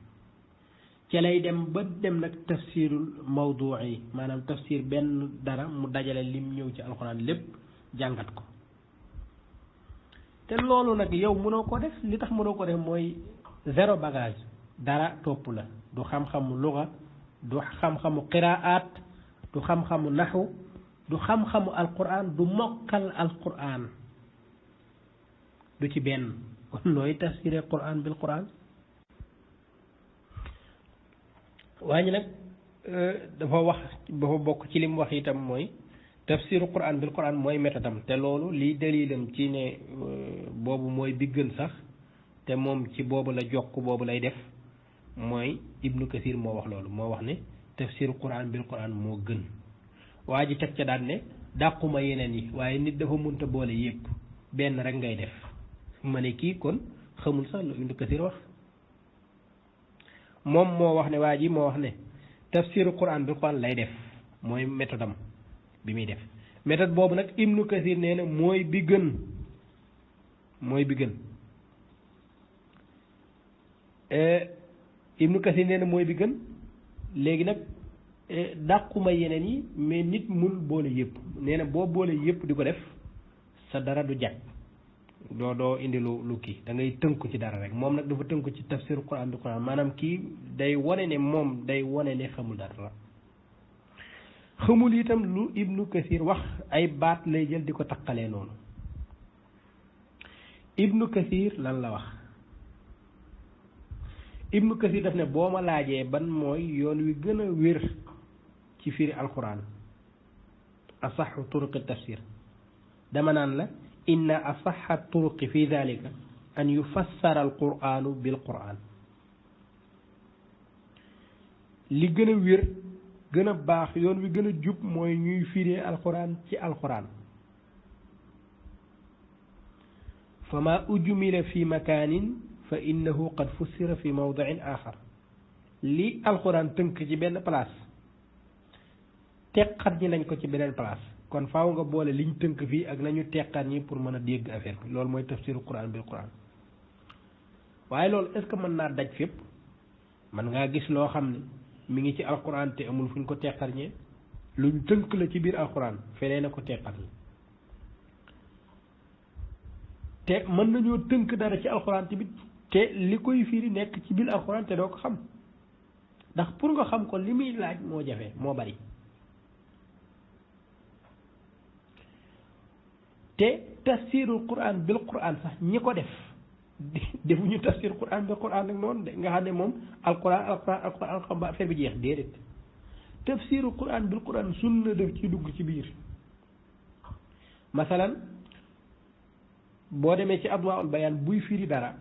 ca lay dem ba dem nag tafsirul mawdu'i maanaam tafsir benn dara mu dajale lim ñëw ci alquran lépp jàngat ko te loolu nag yow mënoo ko def li tax mënoo ko def mooy zéro bagage dara topp la du xam-xamu luga du xam-xamu qiraat du xam-xamu naxu du xam-xamu alquran du mokkal alquran du ci benn kon nooy tafsiree quran bil quran waaye nag dafa bokk ci lim wax itam mooy tafsiru quran bil quran mooy métodam te loolu lii dalilam ci ne boobu mooy bi gën sax te moom ci boobu la jokk boobu lay def mooy ibnu kasir moo wax loolu moo wax ne tafsiru quran bil quran moo gën waa ji teg ca daan ne dàquma yeneen yi waaye nit dafa munta boole yépp benn rek ngay def ma ne kii kon xamul sax lu ibnu kasir wax moom moo wax ne waa ji moo wax ne tafsiru quran bil quran lay def mooy métodam bi muy def méthode boobu nag ibnu kasir nee na mooy bi gën ibnu kasir nee na mooy bi gën léegi nag dàquma yeneen yi mais nit mun boole yëpp nee na boo boole yëpp di ko def sa dara du jag doo indi lu kii da ngay tënku ci dara rek moom nag dafa tënku ci tafsir quran du quran maanaam kii day wane ne moom day wane ne xamul dara la xamul itam lu ibnu kasir wax ay baat lay jël di ko taqalee noonu ibnu kasir lan la wax ibnu kasir daf ne boo ma laajee ban mooy yoon wi gën a wér ci firi alquran asaxu turuqi tafsir dama naan la inna asaxa turuqi fi dalika an yufassara alquranu bil quran li gën a wér gën a baax yoon wi gën a jub mooy ñuy firee alquran ci alquran fa ma ujmila fi makaanin fa innahu qad fussira fi mawdiin axar li alquran tënk ci benn place teqat ñi nañ ko ci beneen place kon faaw nga boole liñ tënk fii ak nañu teqat ñi pour mën a dégg affaire bi loolu mooy tafsiru quran bil quran waaye loolu est ce que mën naa daj fépp mën ngaa gis loo xam ne mi ngi ci alquran te amul fuñ ko teqat ñee luñ tënk la ci biir alquran feneen a ko teqat ñi te mën nañoo tënk dara ci alquran tamit te li koy firi nekk ci biir alquran te doo ko xam ndax pour nga xam ko li muy laaj moo jafe moo bari te tafsirul quran bil quran sax ñi ko def defuñu tafsir quran bil quran rek noonu de nga xam ne moom alquran ba affaire bi jeex déedéet tafsirul quran bil quran sunna def ci dugg ci biir masalan boo demee ci adwaul bayaan buy firi dara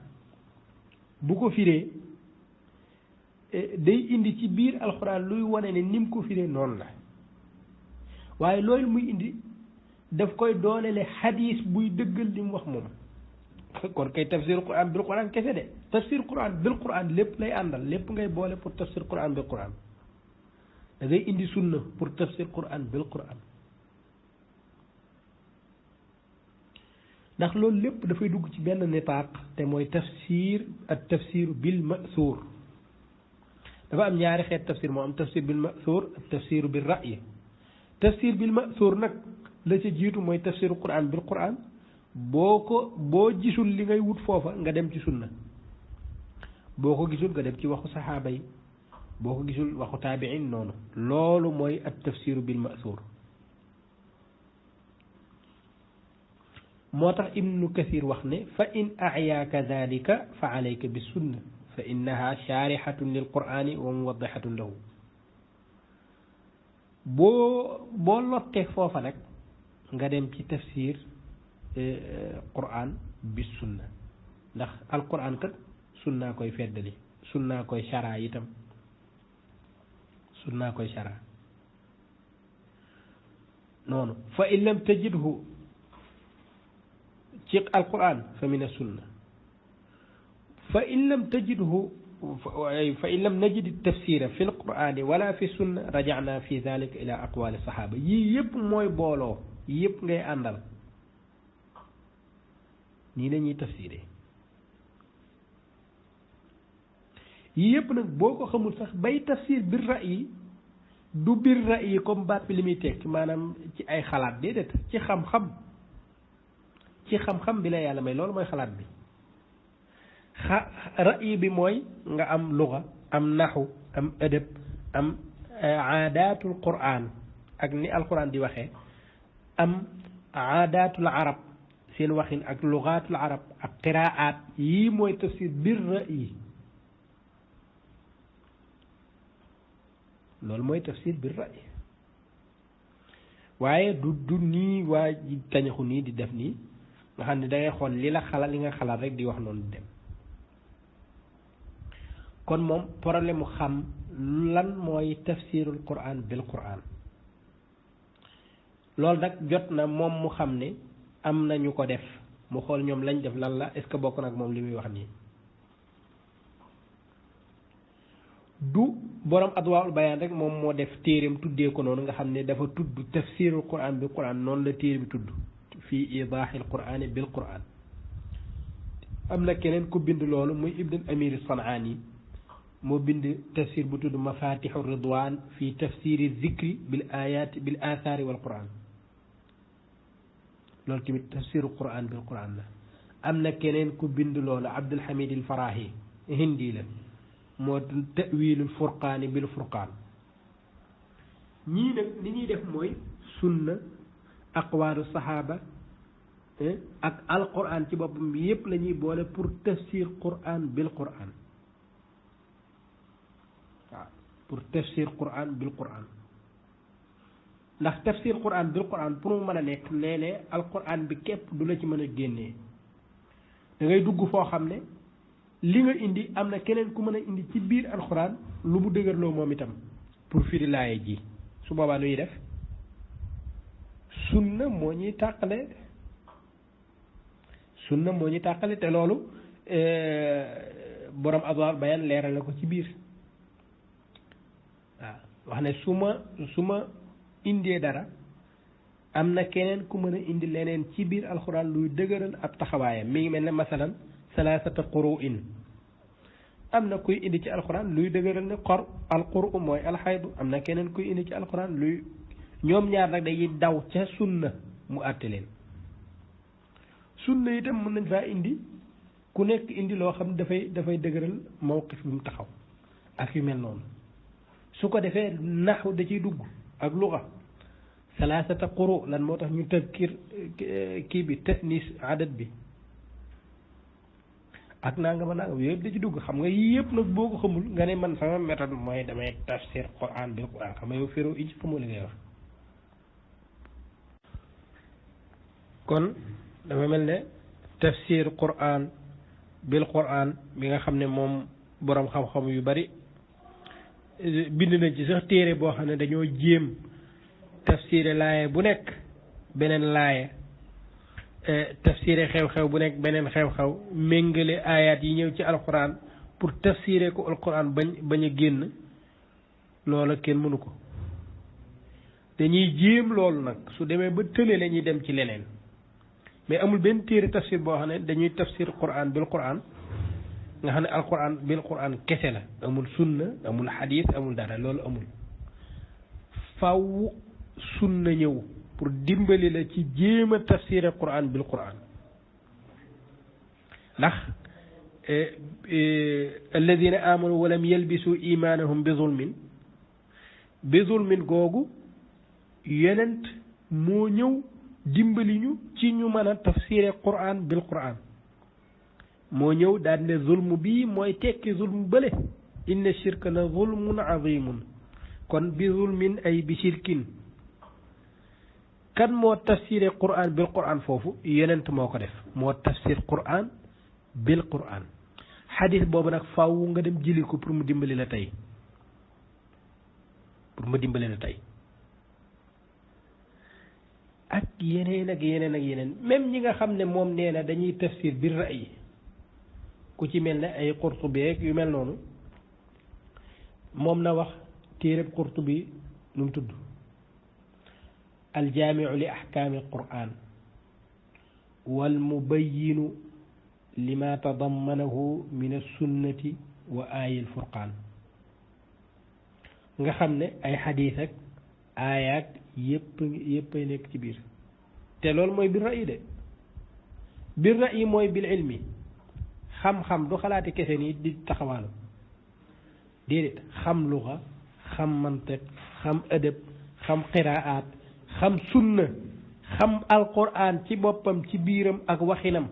bu ko firee day indi ci biir alquran luy wane ne nim ko firee noonu la waaye loolu muy indi daf koy doolele xadiis buy dëggal li mu wax moom kon kay tafsir quran bil quran kese de tafsir quran bil quran lépp lay àndal lépp ngay boole pour tafsir quran bil quran da ngay indi sunna pour tafsir quran bil quran ndax loolu lépp dafay dugg ci benn nitaaq te mooy tafsir ak tafsiru bil ma'thur dafa am ñaari xeet tafsir moo am tafsir bil ma'thur ak tafsiru bil ra'yi tafsir bil ma'thur nag la ca jiitu mooy tafsiru quran bil quran boo gisul li ngay wut foofa nga dem ci sunna boo ko gisul nga dem ci waxu saxaaba yi boo ko gisul waxu taabiin noonu loolu mooy at tafsiru bil ma'thur moo tax ibnu kathir wax ne fa in a'yaaka dhalika fa alayka bis sunna fa innaha shaarihatun lil qur'ani wa muwaddihatun lahu boo lottee foofa nag nga dem ci tafsir qur'an bis sunna ndax al qur'an kat sunnaa koy feddali sunnaa koy shara itam sunnaa koy shara noonu fa in lam tajidhu ci alquran fa min as-sunna fa in lam tajidhu fa in lam najid tafsira fi alqurani wala fi sunna raja'na fi dhalika ila aqwali sahaba yii yëpp mooy booloo yii yëpp ngay àndal nii la ñuy tafsiré yii yëpp nag boo ko xamul sax bay tafsir bir ra'yi du bir ra'yi comme baat bi li muy tekki maanaam ci ay xalaat déedéet ci xam-xam ci xam-xam bi la yàlla may loolu mooy xalaat bi ra'yi bi mooy nga am luga am naxu am adab am aadaatul qur'an ak ni alquran di waxee am aadaatul arab seen waxin ak lugaatul arab ak qiraat yii mooy tafsir bir ra'yi loolu mooy tafsir bir ra'yi waaye du nii waa ji tañaxu nii di def nii nga xam ne da ngay xool li la xalaat li nga xalaat rek di wax noonu di dem kon moom problème mu xam lan mooy tafsirul quran bil quran loolu nag jot na moom mu xam ne am na ñu ko def mu xool ñoom lañ def lan la est ce que bokk nag moom li muy wax nii du borom adwaul bayaan rek moom moo def téereem tuddee ko noonu nga xam ne dafa tudd tafsirul quran bil quran noonu la téere bi tudd fi idaaxil qur'ani bil qur'an am na keneen ku bind loolu muy ibn amir sanaani moo bind tafsir bu tudd mafatixu ridwan fi tafsiri zikri bil ayat bil athari wal qur'an loolu tamit tafsiru qur'an bil qur'an la am na keneen ku bind loolu abdul hamid al farahi hindi la moo ta'wilul furqaani bil furqaan ñii nag li ñuy def mooy sunna aqwaalu saxaaba ak alquran ci boppam yépp la ñuy boole pour tafsir quran bil quran waaw pour tafsir quran bil quran ndax tafsir quran bil quran pour mu mën a nekk léeg-léeg alquran bi képp du la ci mën a génnee da ngay dugg foo xam ne li nga indi am na keneen ku mën a indi ci biir alquran lu mu dëgërloo moom itam pour firi laaye ji su boobaa nuy def sunna moo ñuy tàqale te loolu borom adwaar bayan leeral na ko ci biir waaw wax ne su ma indee dara am na keneen ku mën a indi leneen ci biir alxuraan luy dëgëral ab taxawaayam mi ngi mel ne masalan salaasata quru'in am na kuy indi ci alxuraan luy dëgëral ne alquru mooy alxaydu am na keneen kuy indi ci alxuraan luy ñoom ñaar nag day daw ca sunna mu àtte leen sunna itam mën nañ faa indi ku nekk indi loo xam ne dafay dëgëral mawqif bi mu taxaw ak yu mel noonu su ko defee naxu da ciy dugg ak luga salaasata quru lan moo tax ñu tëkkir kii bi tasnis adat bi ak nangama nangam yooyu yëpp da ci dugg xam nga yii yëpp nag boo ko xamul nga ne man sama méthode mooy damay tafsir quran bil quran xam nga yow féro i ci xamul li ngay wax kon dafa mel ne tafsir quran bil quran bi nga xam ne moom boroom xam-xam yu bari bind nañ ci sax téere boo xam ne dañoo jéem tafsire laaye bu nekk beneen laaye tafsire xew-xew bu nekk beneen xew-xew méngale ayat yi ñëw ci alquran pour tafsire ko alquran bañ a génn loola kenn mënu ko dañuy jéem loolu nag su demee ba tële la ñuy dem ci leneen mais amul benn téere tafsir boo xam ne dañuy tafsir Qur'an bil Qur'an nga xam ne alquran bil Qur'an kese la amul sunna amul xadis amul dara loolu amul faw sunna ñëw pour dimbali la ci jéem a tafsir Qur'an bil Qur'an ndax alladina amanu walam yalbisu imanahum bi zulmin googu yonent moo ñëw dimbali ñu ci ñu mën a tafsire Qur'an bil Qur'an moo ñëw daal ne zulm bii mooy tekki zulm bële inna shirka la zulmun azimun kon bi zulmin ay bi shirkin kan moo tafsire Qur'an bil Qur'an foofu yonent moo ko def moo tafsir Qur'an bil Qur'an xadis boobu nag faaw nga dem jëli ko pour mu dimbali la tey ak yeneen ak yeneen ak yeneen même ñi nga xam ne moom nee na dañuy tafsir bir ra'yi ku ci mel ne ay Qurtubi yu mel noonu moom na wax téereb Qurtubi nu mu tudd aljaamiu li ahkaami Qur'an wal mubayyinu lima tadammanahu min as-sunnati wa aayil furqaan nga xam ne ay xadiis ak aayaat yëpp ay nekk ci biir te loolu mooy bir ra'yi de bir ra'yi mooy bil ilmi xam-xam du xalaati kese nii di taxawaalu déedéet xam luxa xam mantiq xam adab xam qiraat xam sunna xam alquran ci boppam ci biiram ak waxinam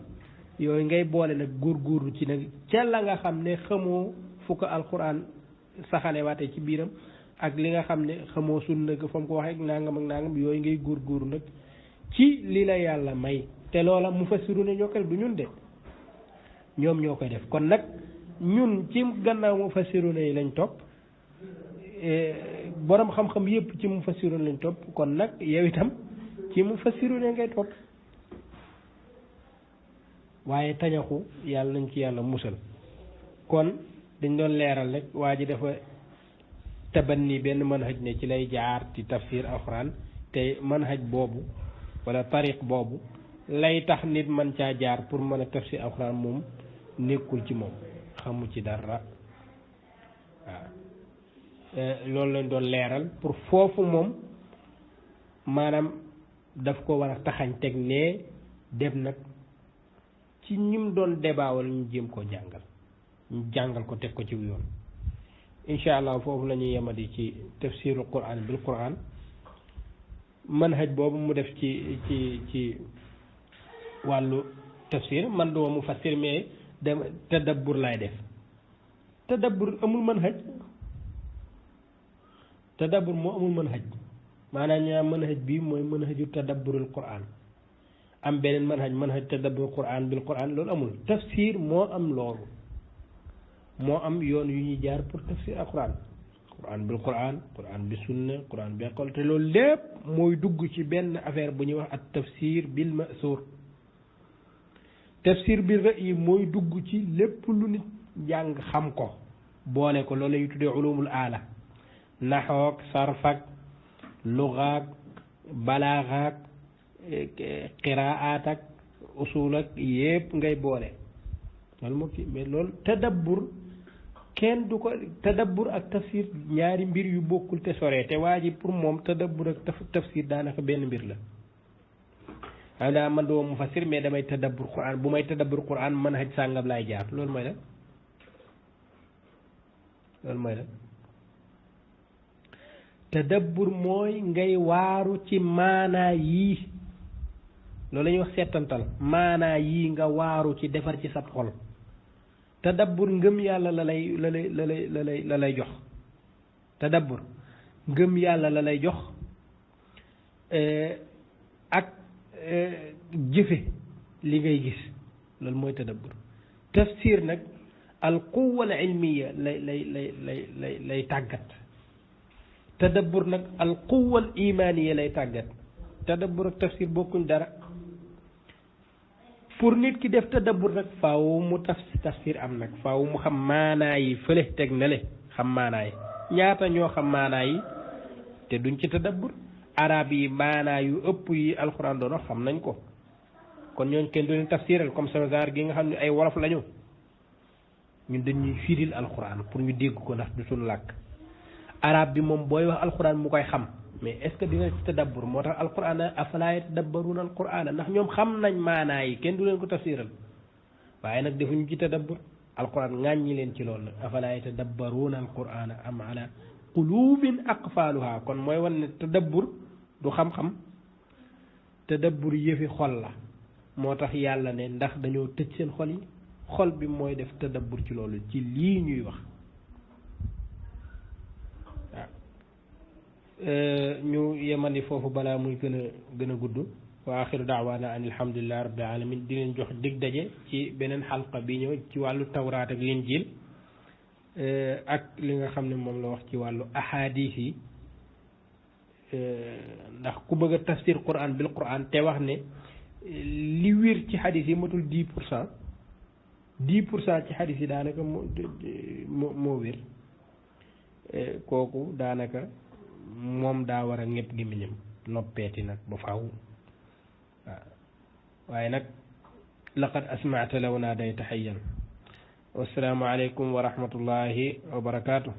yooyu ngay boole nag góorgóorlu ci nag ca la nga xam ne xamoo fu ko alquran saxale waate ci biiram ak li nga xam ne xamoo sunna ko fa mu ko waxee nangam ak nangam yooyu ngay góorgóorlu nag ci li la yàlla may te loola mufassiruna ñoo koy du ñun de ñoom ñoo koy def kon nag ñun ci gannaaw mufassiruna yi lañ topp borom xam-xam yépp ci mufassiruna lañ topp kon nag yow itam ci mufassiruna ngay topp waaye tañaxu yàlla nañ ci yàlla musal kon dañ doon leeral rek waa ji dafa tabanni benn manhaj ne ci lay jaar ci tafsir alxuraan te manhaj boobu wala tariq boobu lay tax nit man caa jaar pour mën a tafsir alxuraan moom nekkul ci moom xamu ci dara waaw loolu lañ doon leeral pour foofu moom maanaam daf ko war a taxañ teg ne dem nag ci ñim doon débaawal ñu jéem koo jàngal ñu jàngal ko teg ko ci yoon incha allah foofu la ñuy yemadi ci tafsirul quran bil quran manhaj boobu mu def ci wàllu tafsir man duma mu fassir mais dem tadabbur laay def tadabbur amul manhaj tadabbur moo amul manhaj maanaam ñaa manhaj bi mooy manhaju tadabburul quran am beneen manhaj tadabbur quran bil quran loolu amul tafsir moo am loolu moo am yoon yu ñuy jaar pour tafsir al quran bil quran bi sunna quran bi aqal te loolu lépp mooy dugg ci benn affaire bu ñuy wax at tafsir bil ma'sur tafsir bil ra'yi mooy dugg ci lépp lu nit jàng xam ko boole ko loolu la ñuy tuddee ulumul aala naxoog sarfak lugaak balaaxaak qiraat ak usul ak yépp ngay boole loolu moo kii mais loolu tadabbur kenn du ko tadabbur ak tafsir ñaari mbir yu bokkul te sore te waa ji pour moom tadabbur ak tafsir daanaka benn mbir la xam daa man duma mufassir mais damay tadabbur quran bu may tadabbur quran manhaj sàngam laay jaar loolu mooy la tadabbur mooy ngay waaru ci maanaa yii loolu la ñuy wax seetantal maanaa yii nga waaru ci defar ci sab xol tadabbur ngëm yàlla la lay jox tadabbur ngëm yàlla la lay jox ak jëfe li ngay gis loolu mooy tadabbur tafsir nag al quwwa al ilmiya lay tàggat tadabbur nag al quwwa al imaniya lay tàggat tadabbur ak tafsir bokkuñ dara pour nit ki def tadabbur nag faaw mu tafsir am nag faaw mu xam maanaa yi fële teg na le xam maanaa yi ñaata ñoo xam maanaa yi te duñ ci tadabbur arab yi maanaa yu ëpp yi alxuraan doon xam nañ ko kon ñooñ kenn du leen tafsiral comme sama genre gi nga xam ne ay wolof lañu ñun dañuy firil alquran pour ñu dégg ko ndax du suñu làkk arab bi moom booy wax alquran mu koy xam mais est ce que dina ci tadabbur moo tax alquran afala yatadabbaruna alquran ndax ñoom xam nañ maanaa yi kenn du leen ko tafsiral waaye nag defuñu ci tadabbur alquran ŋàññi leen ci loolu afala yatadabbaruna alquran am ala qulubin aqfaluha kon mooy wan ne tadabbur du xam-xam tadabbur yëfi xol la moo tax yàlla ne ndax dañoo tëj seen xol yi xol bi mooy def tadabbur ci loolu ci lii ñuy wax waaw ñu yemandi foofu balaa muy gën a gudd wa axiru daawaana an alhamdulillahi rabbil alamin di leen jox dig daje ci beneen xalqa bi ñëw ci wàllu tawraat ak linjiil ak li nga xam ne moom la wax ci wàllu ahadis yi ndax ku bëgg a tafsir quran bil quran te wax ne li wér ci xadis yi matul 10% 10% ci xadis yi daanaka moo wér kooku daanaka moom daa war a ñëpp gémmiñam noppeeti nag ba faaw waaw waaye nag laqad asmaata law naadayta hayyan wassalaamu aleykum wa rahmatullahi wa barakaatu